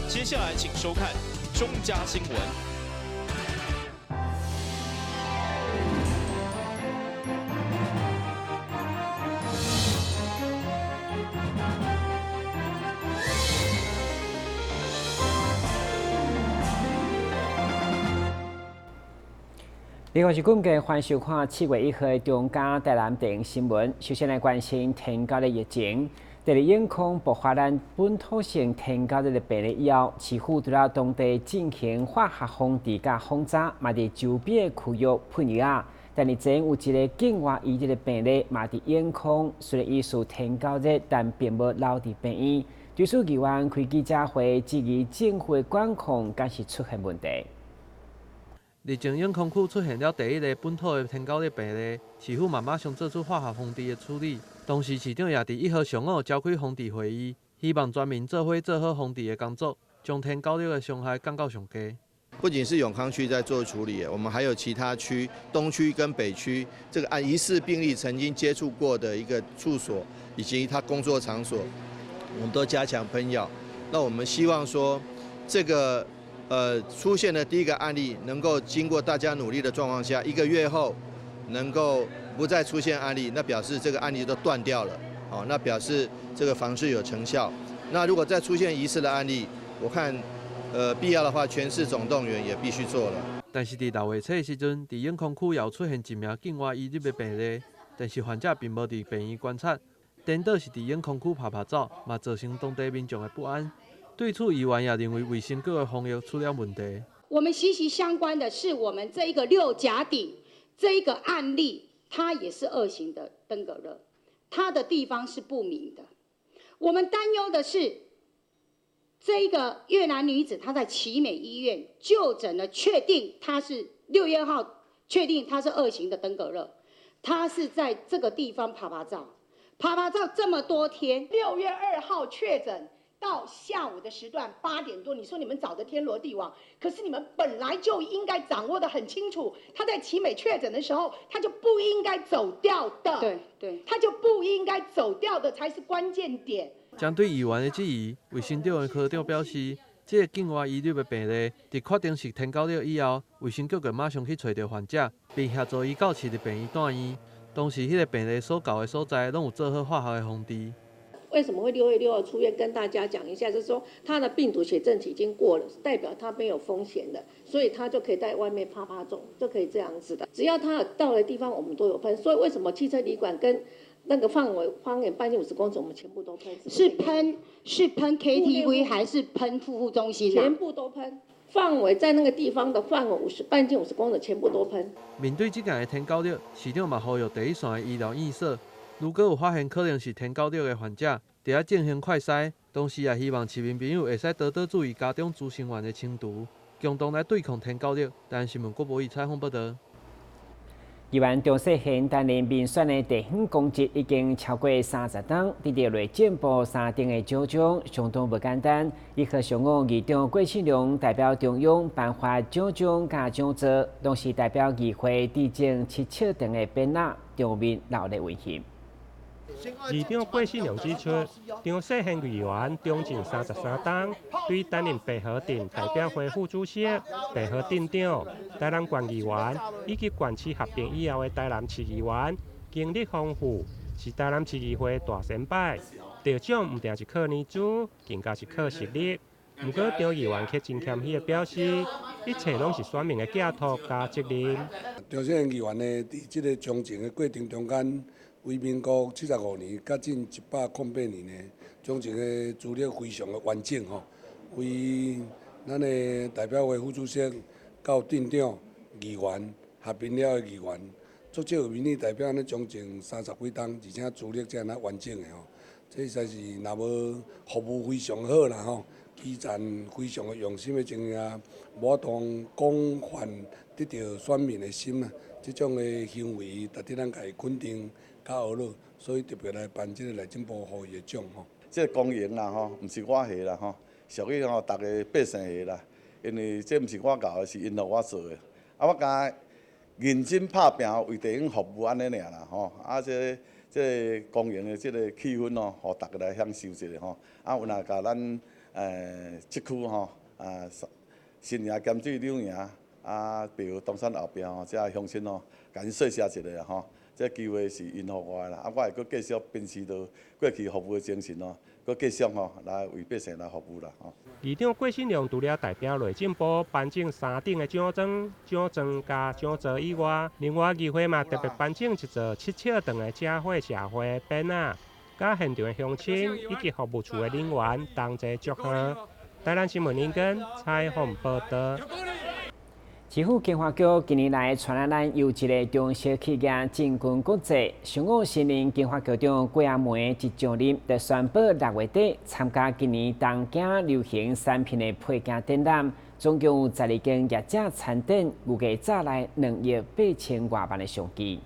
接下來請收看中嘉新聞。你好，是今日歡迎收看7月1號的中嘉台南電新聞。首先來關心天狗的疫情。佇永康爆發咱本土性天狗熱的病例以後，市府除了當地進行化學防治佮封閘，嘛佇周邊的區域噴藥仔。但日前有一个境外移入的病例，嘛佇永康，雖然疑似天狗熱，但並無留佇病院。對此，議員開記者會質疑政府的管控敢是出現問題。日前永康區出現了第一例本土的天狗熱病例，市府嘛馬上做出化學防治的處理。同時，市長也佇1號上午召開防治會議，希望全民做伙做好防治的工作，將天狗熱的傷害降到上低。不僅是永康區在做處理，我們還有其他區，東區跟北區，這個按疑似病例曾經接觸過的一個處所以及他工作場所，我們都加強噴藥。那我們希望說，這個出現的第一個案例，能夠經過大家努力的狀況下，一個月後能夠不再出現案例，那表示這個案例都斷掉了，哦，那表示這個防治有成效。那如果再出現疑似的案例，我看，必要的話，全市總動員也必須做了。但是佇6月初的時陣，佇永康區也有出現一名境外移入的病例，但是患者並無佇病院觀察，顛倒是佇永康區拍拍走，嘛造成當地民眾的不安。對此，議員也認為衛生局的防疫出了問題。我們息息相關的是我們這一個六甲頂這一個案例，它也是二型的登革熱，它的地方是不明的。我們擔憂的是，這一個越南女子她在奇美醫院就診了，確定她是6月2號確定她是二型的登革熱，她是在這個地方趴趴走，趴趴走這麼多天，6月2號確診。到下午的時段8點多，你說你們找的天羅地網，可是你們本來就應該掌握得很清楚。他在奇美確診的時候，他就不應該走掉的。對對，他就不應該走掉的才是關鍵點。針對議員的質疑，衛生局的科長表示，這個境外移入的病例，佇確定是天狗熱以後，衛生局就馬上去揣著患者，並協助伊到市立病院住院。當時彼個病例所到的所在，攏有做好化學的防治。為什麼會6月6號出院？跟大家講一下，就是說他的病毒血症期已經過了，代表他沒有風險的，所以他就可以在外面趴趴走，就可以這樣子的。只要他有到的地方，我們都有噴。所以為什麼汽車旅館跟那個範圍方圓半徑50公尺，我們全部都噴？是噴 KTV 還是噴服務中心？全部都噴，範圍在那個地方的範圍半徑50公尺，全部都噴。面對這件的天狗熱，市長嘛呼籲第一線的醫療院所，如果有發現可能是天狗熱的患者，著愛進行快篩，同時也希望市民朋友會使多多注意家中孳生源的清除，共同來對抗天狗熱。台灣新聞郭博宇採訪報導。議員張世賢擔任民選的地方公職已經超過30冬，得著內政部三等的獎章，相當無簡單。1號上午，議長郭信良代表中央頒發獎章佮獎座，同時代表議會致贈七尺長的匾額，場面熱鬧溫馨。議長郭信良指出，張世賢議員從政33冬，對擔任白河鎮代表會副主席、白河鎮長、台南縣議員以及縣市合併以後的台南市議員，經歷豐富，是台南市議會大先輩。得獎毋定是靠年資，更加是靠實力。毋過張議員卻真謙虛的表示，一切攏是選民的寄託佮責任。張世賢議員呢，佇這個從政的過程中間，為民國75年，佮近108年呢，從政的資歷非常的完整吼。為咱的代表會副主席，到鎮長、議員、合併了的議員，足少有民意代表呢，從政30幾冬，而且資歷遮爾完整的吼，這實在是若無服務非常好啦吼，基層非常的用心的情形下，無法度廣泛得著選民的心啦，這種的行為值得咱共伊肯定。較學了，所以特別來頒這個內政部予伊的獎吼。這個光榮啦吼，毋是我的啦吼，屬於吼逐个百姓的啦。因為這毋是我搞的，是𪜶予我做的。啊，我敢認真拍拚，為地方服務按呢爾啦吼。啊，這個光榮的這個氣氛哦，予逐个來享受一下吼。啊，有若共咱7區吼，啊，新營、鹹水、柳營，啊，白河東山後壁吼，遮鄉親吼，共𪜶說聲一下吼。這機會是𪜶予我的啦，啊，我會閣繼續秉持著過去服務的精神吼，閣繼續吼來為百姓來服務啦吼。議長郭信良除了代表內政部頒贈三等的獎狀、獎狀佮獎座以外，另外議會嘛特別頒贈一座7尺長的社會社會匾仔，佮現場的鄉親以及服務處的人員同齊祝賀。台南新聞林根採訪報導。市府經發局近年來帶領咱優質的中小企業進軍國際。上午新任經發局長郭阿梅一上任，就宣布6月底參加今年東京流行產品的配件展覽，總共有12間業者參展，預計載來2億8千外萬的商機。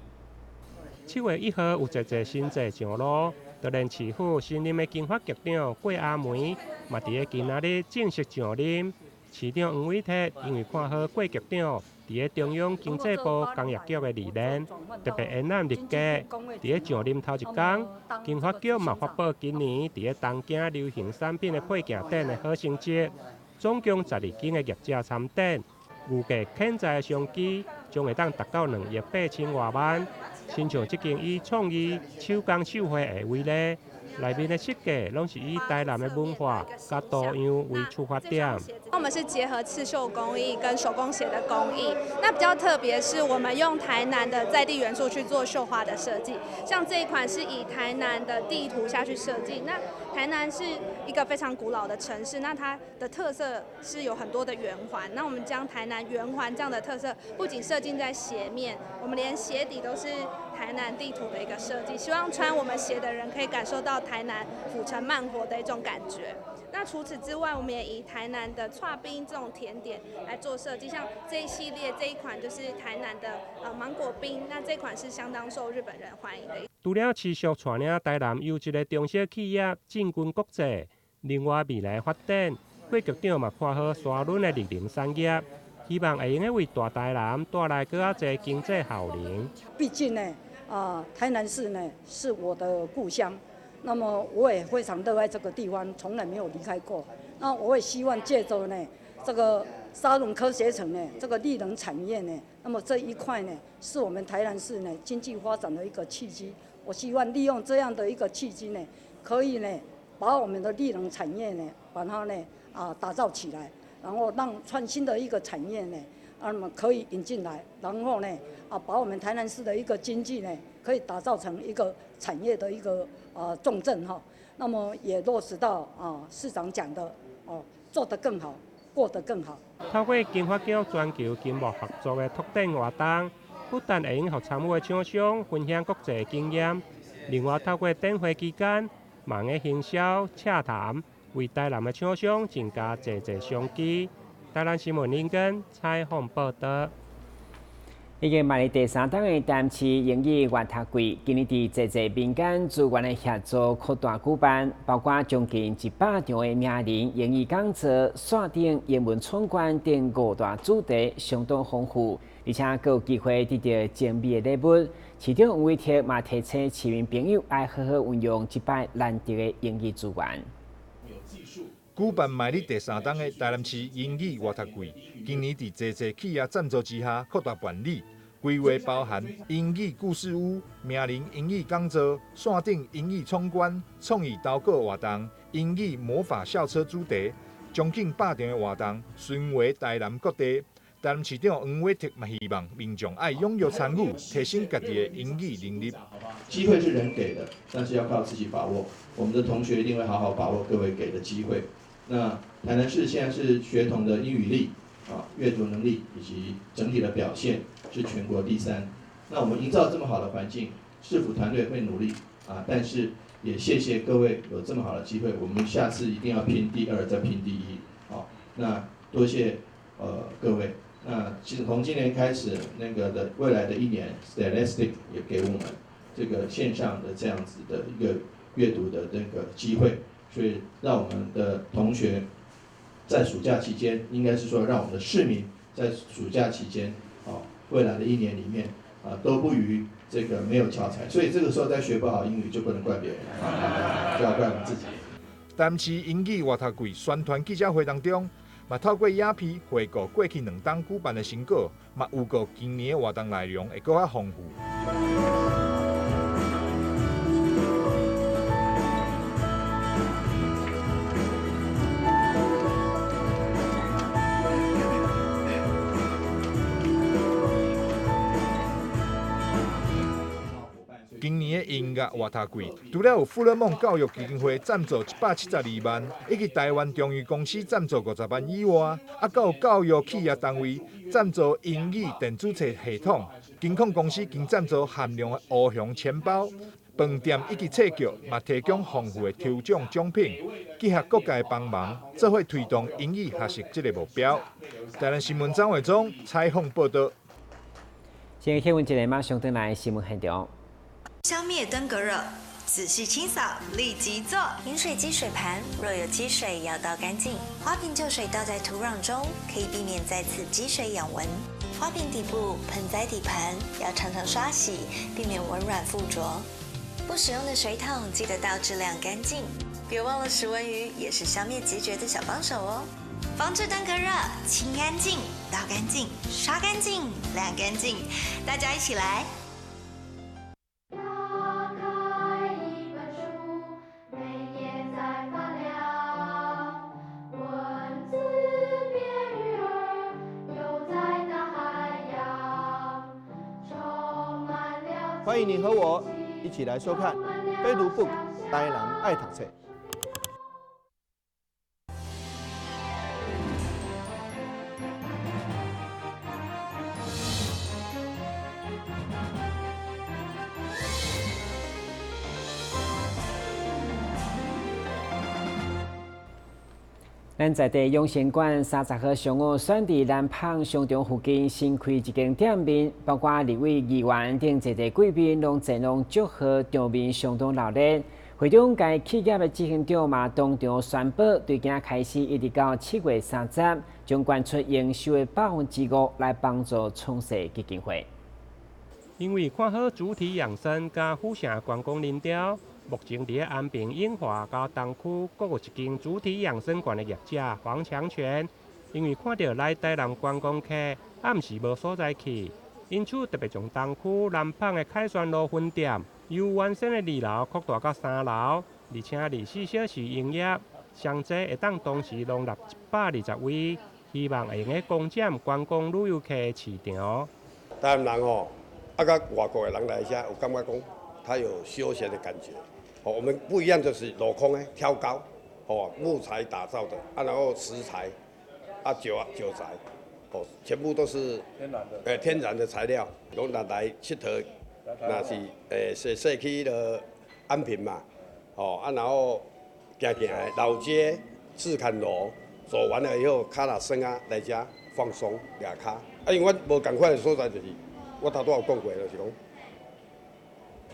7月1號有濟濟新制上路，就連市府新任的經發局長郭阿梅嘛，佇咧今仔日正式上任。市長黃偉哲因為看好郭局長佇咧中央經濟部工業局的歷練，特別延攬入閣。佇咧上任頭一工，經發局嘛發布今年佇咧東京流行產品的配件展的好成績，總共12間的業者參展，預計潛在的商機將會當達到2億8千外萬。親像這間以創意手工繡花的為例，內面的設計攏是以台南的文化佮圖樣為出發點。我們是結合刺繡工藝跟手工鞋的工藝，那比較特別是我們用台南的在地元素去做繡花的設計，像這一款是以台南的地圖下去設計。那台南是一個非常古老的城市，那它的特色是有很多的圓環。那我們將台南圓環這樣的特色，不僅設計在鞋面，我們連鞋底都是台南地圖的一個設計，希望穿我們鞋的人可以感受到台南府城慢活的一種感覺。那除此之外，我們也以台南的剉冰這種甜點來做設計，像這一系列這一款就是台南的芒果冰，那這款是相當受日本人歡迎的。除了持續帶領台南優質的中小企業進軍國際，另外未來發展，郭局長嘛看好沙崙的綠能產業，希望會用得為大台南帶來閣較濟經濟效能。畢竟呢，啊，台南市呢是我的故鄉。那麼我也非常熱愛這個地方，從來沒有離開過。那我也希望借著呢，這個沙崙科學城呢，這個綠能產業呢，那麼這一塊呢，是我們台南市呢經濟發展的一個契機。我希望利用這樣的一個契機呢，可以呢，把我們的綠能產業呢，把它呢打造起來，然後讓創新的一個產業呢，那麼可以引進來，然後呢把我們台南市的一個經濟呢，可以打造成一個產業的一個重鎮哈，那麼也落實到市長講的哦，做得更好，過得更好。透過經發局全球經貿合作的拓展活動，不但會用予參與的廠商分享國際經驗，另外透過展會期間，嘛會行銷洽談，為台南的廠商增加濟濟商機。台南新聞林根採訪報導。已經邁入第三冬的台南市英語閱讀季，今年佇濟濟民間資源的協助擴大舉辦，包括將近100場的名人英語講座、線頂英文闖關等五大主題，相當豐富，而且閣有機會得到精美的禮物。市長黃偉哲嘛提醒市民朋友，愛好好運用這擺難得的英語資源。舉辦邁入第三冬的台南市英語閱讀季，今年佇濟濟企業贊助之下擴大辦理。規劃包含英語故事屋、名人英語講座、線頂英語闖關、創意投稿活動、英語魔法校車主題，將近百場的活動巡迴台南各地。台南市長黃偉哲嘛希望民眾愛踴躍參與，提升家己的英語能力。機會是人給的，但是要靠自己把握。我們的同學一定會好好把握各位給的機會。那台南市現在是學童的英語力、閱讀能力以及整體的表現是全國第三。那我們營造這麼好的環境，市府團隊會努力啊，但是也謝謝各位有這麼好的機會，我們下次一定要拼第二，再拼第一。好，那多謝各位。那其實從今年開始，那個的未來的一年，Scholastic 也給我們這個線上的這樣子的一個閱讀的這個機會，所以讓我們的同學在暑假期間，應該是說讓我們的市民在暑假期間，未來的一年裡面，啊，都不虞這個沒有教材，所以這個時候再學不好英語就不能怪別人，就要怪我們自己。台南市英语活读季宣传记者会当中，嘛透过影片回顾过去两冬举办的成果，嘛预告今年的活动内容会阁较丰富。今年的音乐活读季，除了有富勒梦教育基金会赞助172万，以及台湾中油公司赞助50万以外，犹有教育企业单位赞助英语电子册系统，金控公司经赞助限量的乌熊钱包，饭店以及册局嘛提供丰富的抽奖奖品，结合各界帮忙，做伙推动英语学习这个目标。台南新闻张伟忠采访报道。现在新闻一个马上转来新闻现场。消灭登革热，仔细清扫，立即做。饮水机水盘若有积水要倒干净，花瓶旧水倒在土壤中，可以避免再次积水养蚊。花瓶底部、盆栽底盘要常常刷洗，避免蚊卵附着。不使用的水桶记得倒置晾干净。别忘了食蚊鱼也是消灭孑孓的小帮手哦。防治登革热，清干净、倒干净、刷干净、晾干净，大家一起来。欢迎你和我一起来收看《非读 book 台南爱读册》。咱在地养生馆30号上午选伫南枋商场附近新开一间店面，包括立委议员等在地贵宾拢前往祝贺，场面相当热闹。会中该企业的执行长嘛当场宣布，对今开始一直到7月30，将捐出营收的5%来帮助创世基金会。因为看好主体养生佮府城观光林调。目前伫咧安平、永华佮东区各有一间主体养生馆的业者黄强权，因为看到来台南观光客暗时无所在去，因此特别将东区南枋的凯旋路分店由原先的2楼扩大到3楼，而且24小时营业，上济会当同时容纳120位，希望会用得攻占观光旅游客的市场。台南人吼，佮外国的人来遮有感觉讲，他有休闲的感觉。哦，我们不一样，就是镂空的、挑高，哦，木材打造的，啊，然后石材，啊，石材，哦，全部都是天然的，天然的材料，拢拿来𨑨迌，若是社社区的安平嘛，哦，啊，然后行行的老街、赤崁路，走完了以后，跤若酸啊，来遮放松掠跤。啊，因为阮无仝款的所在就是，我头拄有讲过，就是讲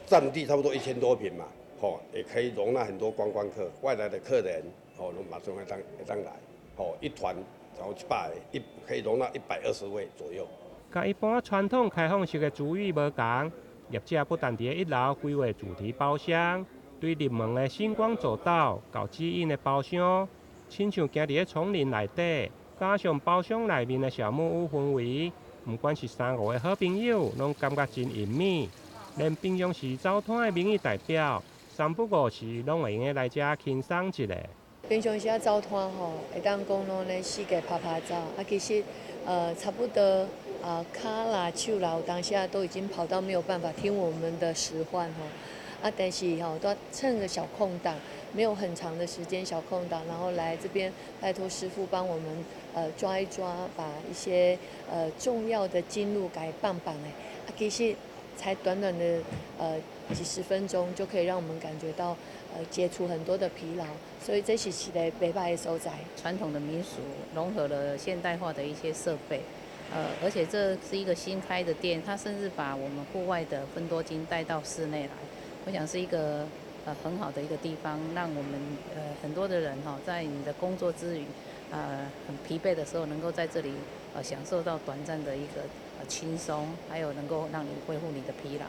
占地差不多1000多坪嘛。吼，也可以容纳很多观光客、外来的客人，吼，拢马上会当来，吼，一团然后100个，可以容纳120位左右。佮一般传统开放式的厨艺无仝，业者不但伫咧1楼规划主题包厢，对入门的星光走道到指引的包厢，亲像行伫咧丛林内底，加上包厢内面的小木屋氛围，不管是3、5个好朋友，拢感觉真隐秘。连平常时走摊的民意代表，3不5时，拢会用得来遮轻松一下。平常时啊走摊吼，会当讲拢咧四界拍拍走，啊其实差不多啊跤啦手啦，有当时啊都已经跑到没有办法听我们的使唤吼。啊，但是吼都趁个小空档，没有很长的时间小空档，然后来这边拜托师傅帮我们抓一抓，把一些重要的经路给放放的。啊，其实才短短的几十分钟，就可以让我们感觉到解除很多的疲劳，所以这是一个袂歹的所在。传统的民俗融合了现代化的一些设备，而且这是一个新开的店，它甚至把我们户外的芬多精带到室内来，我想是一个很好的一个地方，让我们很多的人哈，在你的工作之余，很疲惫的时候，能够在这里享受到短暂的一个轻松，还有能够让你恢复你的疲劳。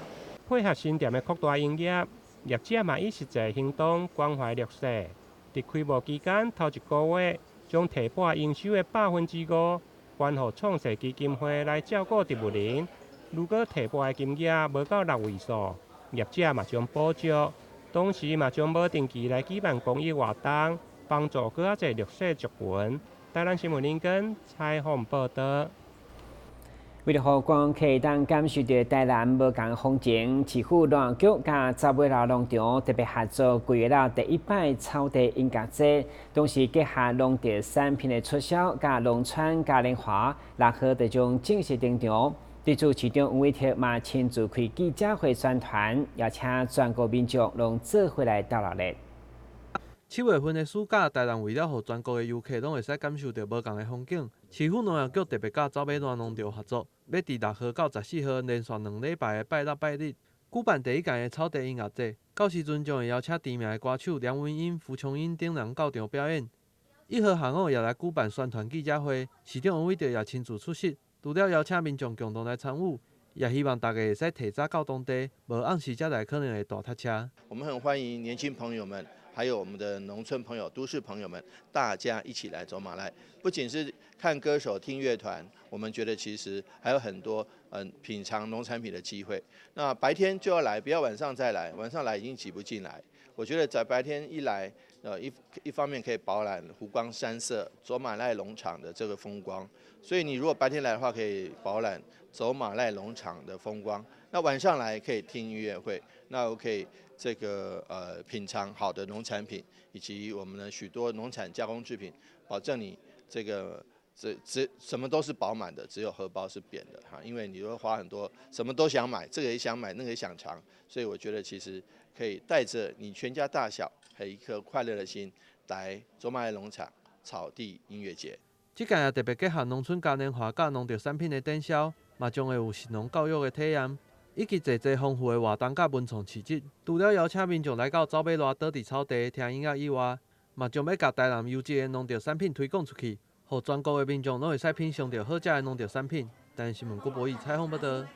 配合新店的扩大营业，业者嘛以实际行动关怀弱势。佇開幕期間頭一個月，將提撥營收的5%捐予創世基金會來照顧植物人。如果提撥的金額無夠六位數，業者嘛將補助。同時嘛將無定期來舉辦公益活動，幫助閣較濟弱勢族群。台南新聞林根採訪報導。為著予觀光客會當感受著台南無仝風情，市府農業局佮走馬瀨農場特別合作規劃了第一擺草地音樂節，同時結合農特產品的促銷，佮農村嘉年華，6號就將正式登場。對此，市長黃偉哲嘛親自開記者會宣傳，邀請全國民眾攏做伙來鬥熱鬧。7月份的暑假，台南為了予全國的遊客攏會使感受著無仝的風景，市府農業局特別佮走馬瀨農場合作，欲佇6號到14號連續2禮拜的拜六拜日，舉辦第一屆的草地音樂節。到時陣將會邀請知名的歌手梁文音、符瓊英等人到場表演。1號下午也來舉辦宣傳記者會，市長黃偉哲也親自出席。除了邀請民眾共同來參與，也希望大家會使提早到當地，無暗時才來可能會大塞車。我們很歡迎年輕朋友們，還有我們的農村朋友、都市朋友們，大家一起來走馬瀨。不僅是看歌手、聽樂團，我們覺得其實還有很多品嘗農產品的機會。那白天就要來，不要晚上再來，晚上來已經擠不進來。我覺得在白天一來，一方面可以飽覽湖光山色、走馬瀨農場的這個風光。所以你如果白天來的話，可以飽覽走馬瀨農場的風光。那晚上來可以聽音樂會，那我可以這個品嘗好的農產品，以及我們的許多農產加工製品，保證你這個這什麼都是飽滿的，只有荷包是扁的哈。因為你會花很多，什麼都想買，這個也想買，那個也想嘗，所以我覺得其實可以帶着你全家大小，還有一顆快樂的心來走馬瀨農場草地音樂節。這屆也特別結合農村嘉年華佮農特產品的展銷，嘛將會有食農教育的體驗，以及濟濟豐富的活動佮文創市集。除了邀請民眾來到走馬瀨倒佇草地聽音樂以外，嘛將欲共台南優質的農特產品推廣出去，予全國的民眾攏會使品嘗著好食的農特產品。台南新聞郭博義採訪報導。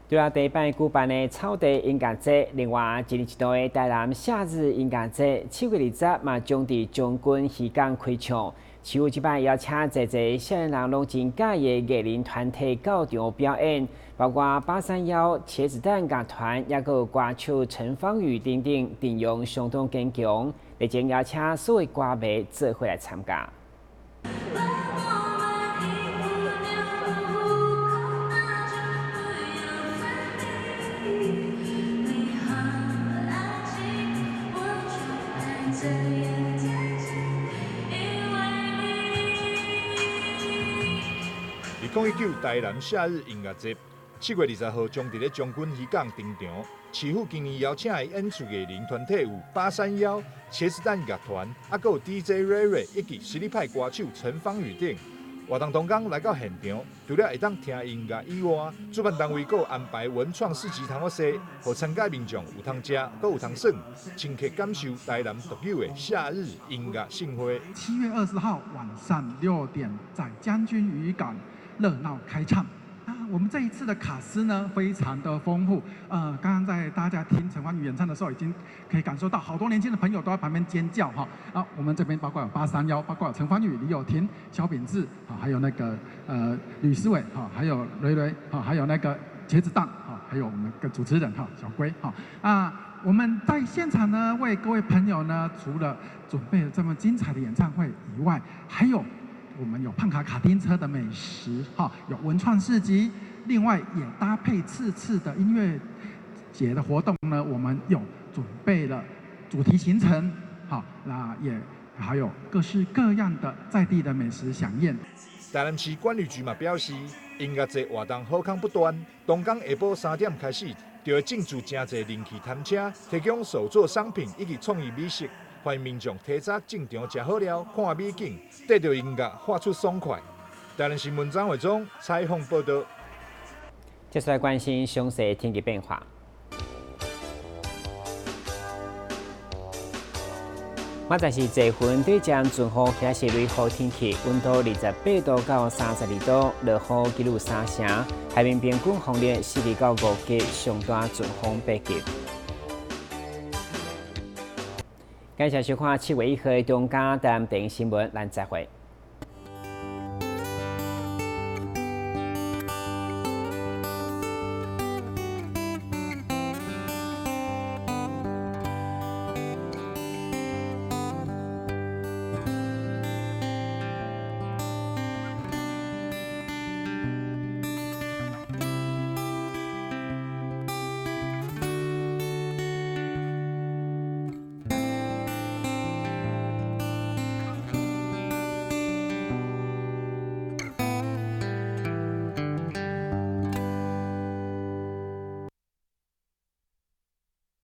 除了第一擺舉辦的草地音樂節，另外一年一度的台南夏日音樂節，7月20嘛將佇將軍漁港開唱。市府這擺邀請濟濟少年人攏真佮意的藝人團體到場表演，包括831茄子蛋樂團，抑閣有歌手陳芳語等等，陣容相當堅強。熱情邀請所有歌迷做伙來參加。2019台南夏日音樂節，7月20號將佇咧將軍漁港登場。市府今年邀請的演出藝人團體有831、茄子蛋樂團，抑閣有 DJ 瑞瑞以及實力派歌手陳芳語等。活動當天來到現場，除了會當聽音樂以外，主辦單位閣有安排文創市集通好踅，予參加民眾有通食，閣有通耍，深刻感受台南獨有的夏日音樂盛會。7月20號晚上6點，在將軍漁港熱鬧開唱。我們這一次的卡司呢，非常的豐富。剛剛在大家聽陳芳語演唱的時候，已經可以感受到好多年輕的朋友都在旁邊尖叫哈。啊，我們這邊包括有831，包括有陳芳語、李友廷、蕭秉治，啊，還有那個呂思緯，哈，還有雷雷，哈，還有那個茄子蛋，哈，還有我們的主持人哈，小龜，哈。啊，我們在現場呢，為各位朋友呢，除了準備了這麼精彩的演唱會以外，還有我們有胖卡卡丁車的美食，哈，有文創市集，另外也搭配次次的音樂節的活動呢，我們有準備了主題行程，好，那也還有各式各樣的在地的美食饗宴。台南市管理局嘛表示，音樂節活動好康不斷，當天下晡3點開始，就會進駐誠濟人氣攤車，提供手作商品以及創意美食。歡迎民眾提早進場食好料，看美景，綴著音樂，發出爽快。台南新聞張偉忠採訪報導。接下來關心詳細天氣變化。明仔是濟雲對將陣雨，或是雷雨天氣，溫度28度到32度，落雨幾率3成，海面平均風力4級到5級，上大陣風8級。感謝收看7月1號中嘉台南電視新聞，咱再會。